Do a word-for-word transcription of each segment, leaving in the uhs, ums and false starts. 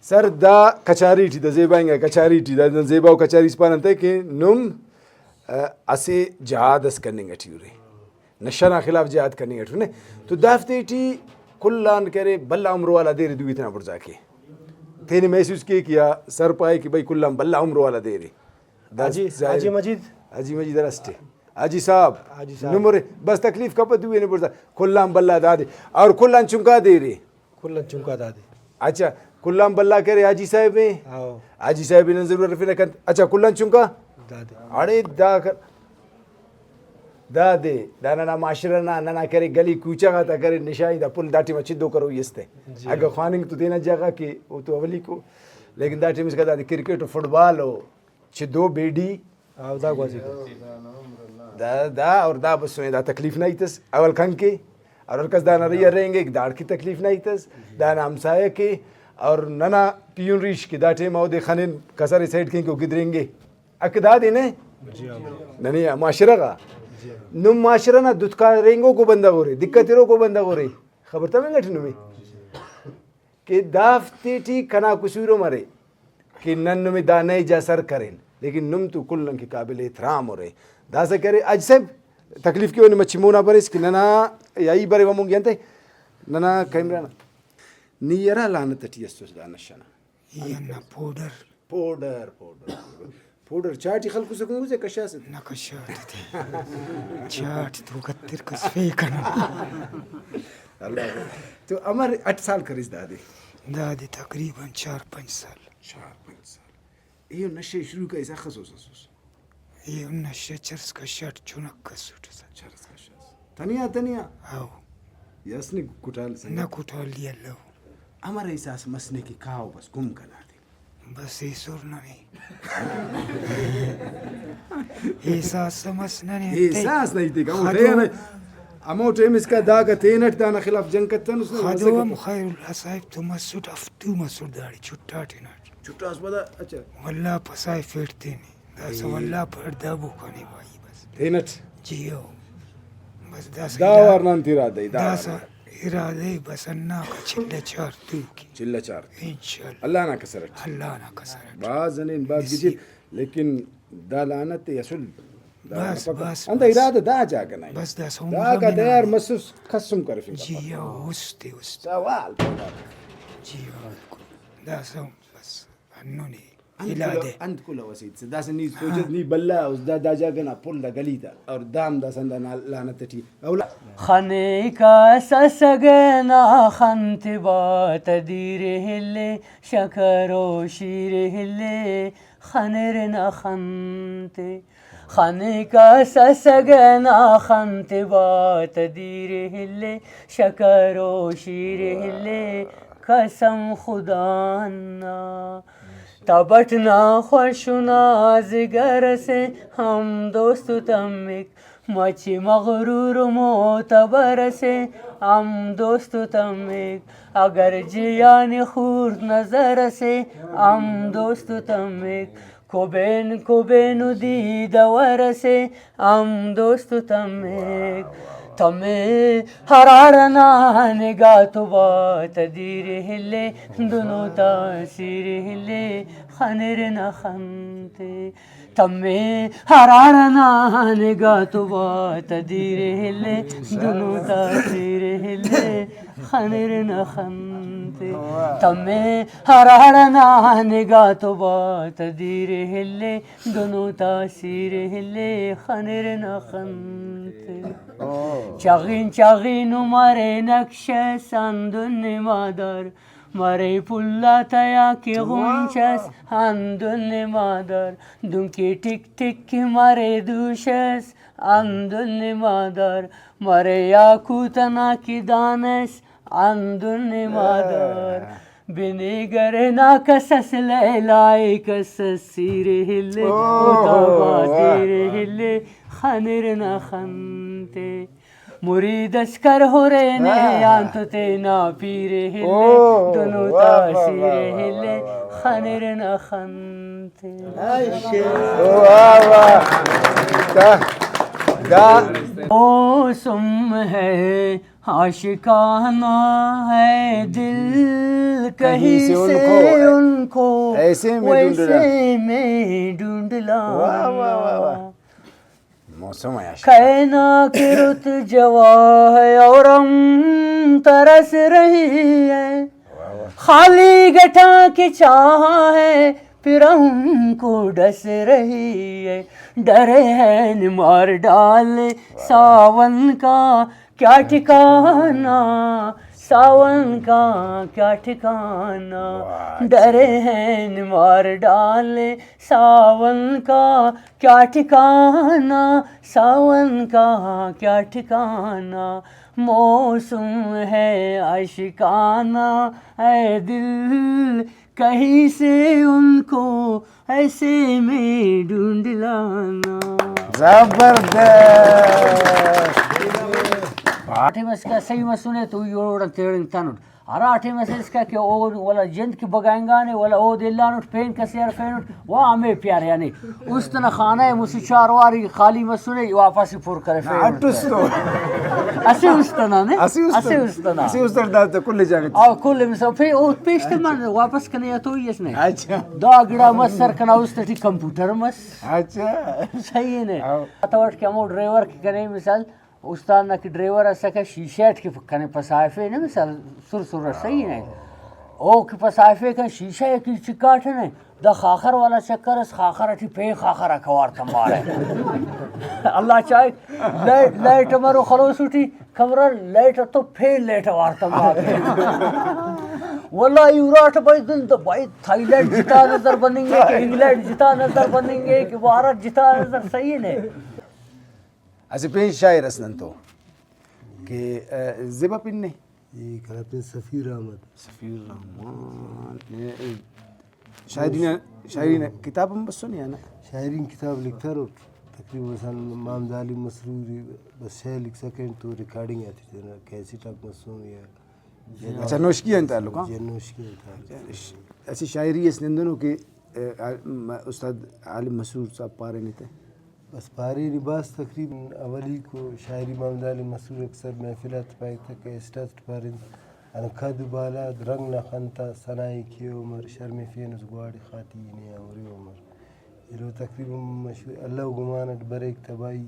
سر، دا کچاری ٹی، دا زیبا انگا کچاری ٹی، دا زیبا و کچاری اسپان انتئے کہ نم، ا، اسہ جہاد اس کننگ ٹی ارے، نشہ نا خلاف جہاد کننگ ٹی ارے۔ تو دافتے ٹی کل آن کرے بھلا عمر والا دیر دوئی تینا بڑزا کے، تینے محسوس کے کہ یا سر پائے کہ بھئی کل آن بھلا عمر والا دیر ءِ۔ دا حاجی، ظاہر حاجی مجید۔ حاجی مجید ارسٹ ءِ۔ حاجی صاحب۔ حاجی صاحب۔ نمر بس تکلیف کپہ دوئی نے بڑزا۔ کل آن بھلا دادے۔ اور کل آن چنکا دیر ءِ۔ کل آن چنکا دادے۔ اچھا، کل آن بھلا کرے حاجی صاحب ءِ۔ ہاؤ۔ حاجی صاحب ءِ نن ضرور ہرفنہ کنت۔ اچھا، کل آن چنکا؟ دادے۔ اڑے دا کر-، دادے، دا ننا معاشرہ نا، ننا کرے گلی کوچہ غاتا کرے نشائی دا پل دا ٹائم چدو کروئی استے۔ جی۔ اگہ خواننگ تو تینا جاگہ کہ او تو اولیکو، لیکن دا ٹائم اسکا دادے کرکٹ و فٹبال و چدو بیڑی۔ آ، دا گوازی۔ دا، دا اور دا بس دا تکلیف نا ہیت اس۔ اول کن کے اور ہر کس دانا رہی رہینگک، داڑکہ تکلیف نا ہیت اس۔ دانا ہمسایہ کے اور ننا پیہن ریش کہ دا ٹائم اودے خنن کسر سائیڈ کن کہ او گدرینگے۔ حق دادے نے؟ جی ہاں۔ ننے معاشرہ غا۔ جی ہاں۔ نم معاشرہ نا دتکا رہینگوکو بندغ اورے، دقت تروکو بندغ اورے۔ خبر تمنگ اٹ نمے۔ کہ دافتے ٹی کنا قصور ہم ارے کہ نن نمے دا نئے جا سر کرین، لیکن نم تو کل آن کہ قابل احترام ارے۔ داسہ کرے حاج صاحب، تکلیف کے نے مچہ مونا بریس کہ ننا یا ای برے ومونگی انتئے ننا کیمرہ نا۔ نی ہرا لعنت ٹی اسس دا نشہ نا؟ ای ہندا powder. Powder, powder, powder. Powder چاٹی خلکوسہ کنگوسہ کشاسہ؟ نہ کشاٹ تے۔ چاٹ تو کتر کس فیک ہنو۔ اللہ اکبر۔ تو امر اٹ سال کریس دادے؟ دادے تقریباً چار پنچ سال۔ چار پنچ سال۔ ایہن نشے شروع کریس اخس اس اسس؟ ایہن نشے چرس کشاٹ چنک اسٹ سا۔ چرس کشاس۔ تنیا، تنیا؟ ہاؤ۔ یس نے کٹال سنگت؟ نہ کٹال دی اللہ۔ امر احساس مسنے کہ کاو بس گم کنا دے؟ بس ایسر ننے۔ احساس مس ننے انتئے۔ احساس نہ ایتک، ہمو خدو ٹائم، ہمو ٹائم اسکا داکا تینٹ دانا خلاف جنگ کتنس نہ، خدو ہم خیر اللہ صاحب تو مسٹ، ہفتو مسٹ داڑے چھٹا ٹینٹ۔ چھٹاس پدا، اچھا۔ واللہ پسائے فیٹ تینے۔ داسہ واللہ پڑ دابو کنے بھائی بس۔ تینٹ؟ جی ہو۔ بس داسہ دا ارا-، وار نن تیرا دئی، دا داسہ ارا۔ ارادہ ءِ بس ہندا چلہ چار توکے۔ چلہ چار۔ انشاءاللہ۔ اللہ نا کسر اٹ۔ اللہ نا کسر اٹ۔ بھاز ہنین، بھاز بس گچین، لیکن دا لعنت ءِ اسل دا بس، نفقہ۔ بس، انت بس۔ ارادہ دا جاگہ نا ءِ۔ بس دا سوم داکا تیار مسس، کس ہم کرفنگ جی کپک۔ ہو، است ءِ، است۔ سوال پیدا۔ جی ہو، بالکل۔ دا سوم بس ہندن ءِ۔ انت کلو، ارادہ۔ انت کلو اسیت سے داسہ نی سوچس نی بھلا اس دا، دا جاگہ نا پل دا گلی تا اور دام داسہ ہندا نا لعنت ٹی اولا۔ خنے کس اسگہ نا خن تے بات دیر ہلے، شکر و شیر ہلے، خنر نا خن تے۔ خنے کس اسگہ نا خن تے بات دیر ہلے، شکر و شیر ہلے، قسم خدا نا۔ تبٹ نا خوش نا زگر اسے، ہم دوست تمک، مچہ مغرور و معتبر اسے، ہم دوست تمک۔ اگر جیانی خوڑت نظر اسے، ہم دوست تمک۔ کبین کبین و دیدہ ور اسے، ہم دوست تمک۔ تمے ہراڑنا نگاہ تو بات دیر ہلے، دنو تاثیر ہلے، خنر نا خن تے۔ تمے ہراڑنا نگاہ تو بات دیر ہلے، دنو تاثیر ہلے، خنر نا خن تے۔ تمے ہراڑنا نگاہ تو بات دیر ہلے، دنو تاثیر ہلے، خنر نا خن تے۔ چغین چغین و مرے نقش اس ہندن مادر، مرے پھل آتیا کہ غنچ اس ہندن مادر، دنکہ ٹک ٹک کہ مرے دوش اس ہندن مادر، مرے یاقوت ئنا کہ دان اس ہندن مادر۔ بنیگر نا کس اس لیلا ءِ، کس اس سیر ہلے، اوہ، اوتا واہ، باتیر واہ۔ ہلے، خنر نا خن تے۔ مرید اس کر ہرے نے، آہ۔ آن تو تینا پیر ہلے، اوہ، دنو واہ، واہ، تاثیر واہ، واہ، ہلے، واہ، واہ۔ خنر نا خن تے۔ واہ، واہ۔ دا موسم ہے عاشقانہ، ہے دل کہیں سے ان کو، ایسے میں ڈھونڈ لانا۔ واہ، واہ، واہ، واہ۔ موسم ہے عاشق۔ کہنا کہ رت جوا ہے اور ہم ترس رہی ہے، خالی گٹا کے چاہا ہے پھر ہم کو ڈس رہی ہے۔ ڈرے ہیں مار ڈالے ساون کا کیا ٹھکانا، ساون کا کیا ٹھکانا۔ ڈرے ہیں مار ڈالے ساون کا کیا ٹھکانا، ساون کا کیا ٹھکانا۔ موسم ہے عاشقانہ، اے دل کہیں سے ان کو ایسے میں ڈھونڈ لانا۔ زبردست۔ آٹے بس کا صحیح مسنے تو یوڑا تیڑنگ تانٹ۔ ہرا ٹائم اسہ اسکا کہ او ولدا جند کہ بگائنگانے، ولدا اودے الانٹ، پین کسے ہرفینٹ، وا ہمے پیارے آنے۔ است ئنا خانہ ءِ مسہ چار واری خالی مسنے، واپس ای پر کرفینٹ۔ اٹ است تو۔ اسہ است ئنا نے؟ اسہ است اسہ است ئنا۔ اسہ است اٹ دافتے کل جاگہ ٹی۔ او کل مثال پی-، او پیش تمان واپس کنے یا تو ہی اس نے۔ اچھا۔ دا گڑا مس سر کنا است ٹی کمپیوٹر مس۔ اچھا۔ صحیح نے۔ او۔ اتوٹ کہ ہمو ڈرائیور کہ کنے مثال استاد نا کہ ڈرائیور اسکہ، شیشہ اٹ کہ کنے پسائفے نے مثال سر سر اٹ، صحیح نے؟ او کہ پسائفے کن شیشہ ءِ کہ چکاٹہ نے، دا خاخر والا چکر اس، خاخر اٹی پین خاخر آ اوار تمارہ۔ اللہ چائک، لائٹ، لائٹ مرو خلوص اٹی کمرہ، لائٹ اتو پین لائٹ اوار تمارہ۔ واللہ ای اراٹہ بھائی دن تو بھائی تھائی لینڈ جتا نظر بننگے کہ انگلینڈ جتا نظر بننگے کہ بھارت جتا نظر، صحیح نے؟ اسہ پین شاعر اس نن تو کہ، آ، زیبا پن نے؟ ای کنا پن سفیر احمد۔ سفیر رحمان۔ شاعری نا، شاعری نا کتاب ہم بسنے یا نہ؟ شاعری نا کتاب لکھاروٹ۔ تقریباً مثلاً محمد علی مسرور ای بس شعر لکھسا کین تو ریکارڈنگ آتے تینا کیسٹ آک مسنے یا اچھا، نوشکی آن تعلق، ہاں؟ جی، نوشکی آن تعلق۔ اسہ شاعری اس نندنو کہ، آ، استاد عالم مسرور صاحب پارینے تہ۔ بس پارینے بھاز تقریباً اولیکو شاعری محمد علی مسرور اکثر محفل آتے پائک تہ کیسٹ آتے پارین۔ ہندا قد بالاد رنگ نا خن تا سنائی کیو عمر شرمیفینس گواڑی خاتی نے ہم ریو عمر۔ ایلو تقریباً مشہور اللہ گمان اٹ بریک تباہی۔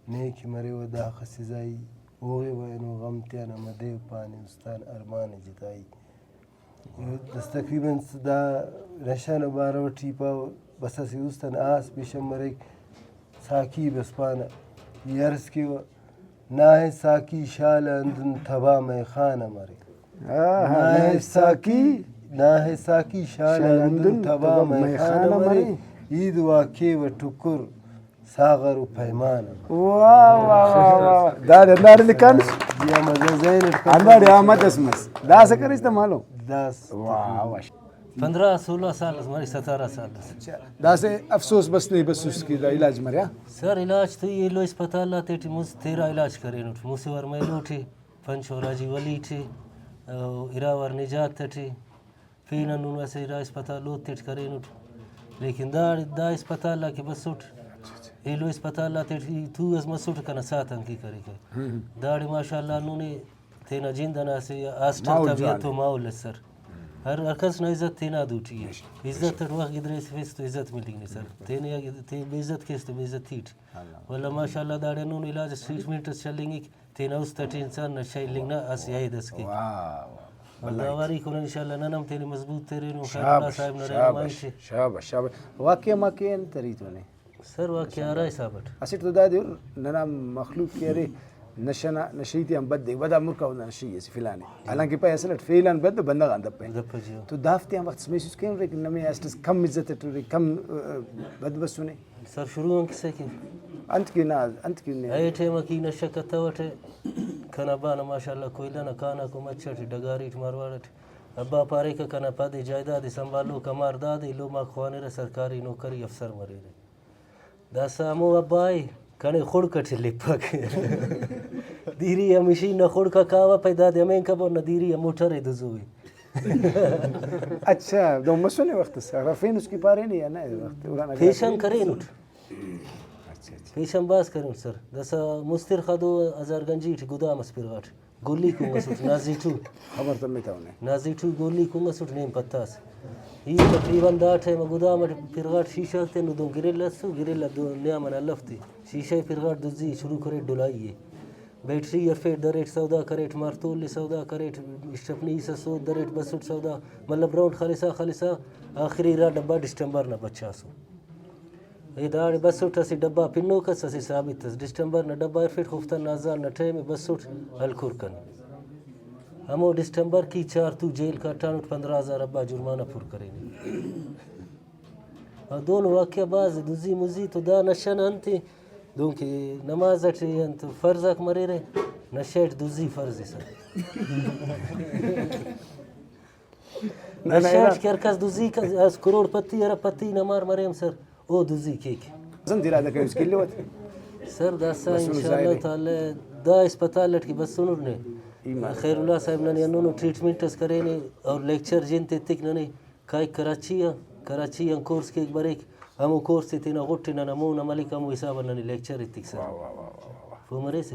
نے کہ مریوہ داخہ سزائی، اوغیوہ اینو غم تیان امہ دے پانے استان ارمان جتائی۔ بس تقریباً دا نشہ نا بارو ٹی پاوہ، بس اسہ است آن آس پیشن مریک، ساقی بس پانہ، ای عرض کیوہ، ناہے ساقی شالہ ہندن تبا مئے خانہ مرے۔ ناہے ساقی، ناہے ساقی شالہ ہندن تبا مئے خانہ مرے، عید وا کیوہ ٹکر۔ ساغر و پیمانہ۔ واہ، واہ، واہ، واہ، واہ۔ دادے ہنداڑے لکھانس۔ جی، ہمدا ذہن اٹ کم۔ ہنداڑے آمد اس مس۔ داسہ کریس تہ مالو۔ داس۔ واہ، واہ۔ پندرہ سولہ سال اس مریک، ستارہ سال اس۔ داسہ افسوس بس نے بسوس کہ دا علاج مریا۔ سر، علاج تو ای ایلو اسپتال آتے ٹی مست تیرہ علاج کرینٹ۔ مسہ وار مہ ایلو ٹی، پنچ وار حاجی ولی ٹی، او ارا وار نجات ٹی۔ پین ہندن اسہ ارا اسپتال اوتیٹ کرینٹ، لیکن دا دا اسپتال آ کہ بسٹ، ایلو اسپتال آتیٹ ای تو اس مسٹ کنا ساہ تنکی کریکہ۔ داڑے ماشاءاللہ ہندن ء تینا جند ئنا اسہ ہاسٹل تا بھی ہتو ماحول اس سر۔ ہر ہر کس نا عزت تینا دوٹی ء۔ عزت اٹ وخت گدریفیس تو عزت ملنگ نے سر۔ تینے تے بے عزت کیس تو بے عزتی اٹ۔ ولدا ماشاءاللہ داڑے ہندن علاج اس ٹریٹمنٹ اس چلینگک۔ تینا است اٹی انسان نشہ ہلنگ نا اسہ عہد اس کیک۔ واہ، واہ۔ ولدا اوار ای کنن انشاءاللہ نن ہم تینے مضبوط ترینن خیر اللہ صاحب نا رہنمائی ٹی۔ شاباش، شاباش۔ واقعہ ما کہ انت اری تو نے؟ سر واقعہ ہرا حساب اٹ۔ اسٹ تو دادے ار ننا مخلوق کہ ارے نشہ نا، نشئی تیان بد ء، بدا مرکا اونا نشئی اسے فلانے۔ حالانکہ پائے اصل اٹ فعل آن بد بندغ آن دپہ۔ دپہ جی ہاں۔ تو دافتیان وخت اس محسوس کرینرے کہ نمے اسٹ اس کم عزت اٹ ارے، کم، آ، بد بسنے۔ سر شروع آن کسہ کین۔ انت کہ نا، انت کہ نے؟ اے ٹائم آ کہ ای نشہ کتوٹہ، کنا با نا ماشاءاللہ کوئلہ نا کاناکو مچ اٹی ڈگاری ٹی مارواڑ اٹی۔ ابا پاریکہ کنا پد ء جائیداد ء سنبھالوک امار داد ء، ایلم آک خوانرہ سرکاری نوکری افسر مریرہ۔ داسہ ہمو ابا ء کنے خڑک اٹ لپک۔ دیری آ مشین نا خڑک آ کاوہ پائے دادے ہمین کبو نہ دیری آ موٹر ء دزوے۔ اچھا، دہن مسنے وخت اس ہرفینس کہ پارینے یا نہ وخت اوڑان اگہ پیشن کرینٹ۔ پیشن بھاز کرین سر۔ داسہ مستر خا دو ہزار گنجی ٹی گدام اس پرغاٹ، گولی کنگ اسٹ نازی ٹو۔ خبر تمتو نے۔ نازی ٹو گولی کنگ اسٹ نیم پتاس۔ ای تقریباً دا ٹائم گدام اٹ پرغاٹ شیشہ تینو دن گرل اسو، گرل آ دو نیام انا الف تے۔ شیشہ ءِ پرغاٹ دزی شروع کریٹ ڈلائی ءِ۔ بیٹری ہرفیٹ دریٹ سودا کریٹ، مارتول ءِ سودا کریٹ، اسٹپنی ءِ سسوت دریٹ بسٹ سودا، مطلب راؤنڈ خلسا خلسا آخری ارا ڈبہ ڈسٹمبر نا بچاسو۔ اے داڑے بسٹ اسہ ڈبہ پنوک اس، اسہ ثابت اس۔ ڈسٹمبر نا ڈبہ ہرفیٹ، خفتن نا ہزار نا ٹائم ءِ بسٹ ہلکر کنے۔ ہمو ڈسٹمبر کی چار تو جیل کاٹانٹ، پندرہ ہزار ابا جرمانہ پر کرینے۔ ہاں، دونو واقعہ بھاز ءِ، دزی مزی تو دا نشہ نا انت ءِ، دونکہ نماز اٹ انت فرض آک مریرہ، نشہ اٹ دزی فرض ءِ سر۔ نہ، نہ، نشہ اٹ کہ ہر کس دزی ک-، اس کروڑ پتی، ارب پتی نا مار مرے ہم سر، او دزی کیک۔ زند ارادہ کریس کہ ایلو ات۔ سر داسہ بسنو انشاءاللہ ظاہر ءِ۔ تعالی دا اسپتال اٹ کہ بسنر نے۔ ایمان۔ خیر اللہ صاحب ننے ہندنو ٹریٹمنٹ اس کرینے اور لیکچر جن تتک ننے۔ کائک کراچی آ، کراچی آن کورس کیک بریک، ہمو کورس تے تینا غٹ ئے ننا مون آ ملک، ہمو حساب آ ننے لیکچر ایتک سر۔ واہ، واہ، واہ، واہ، واہ۔ پہہ مریسہ؟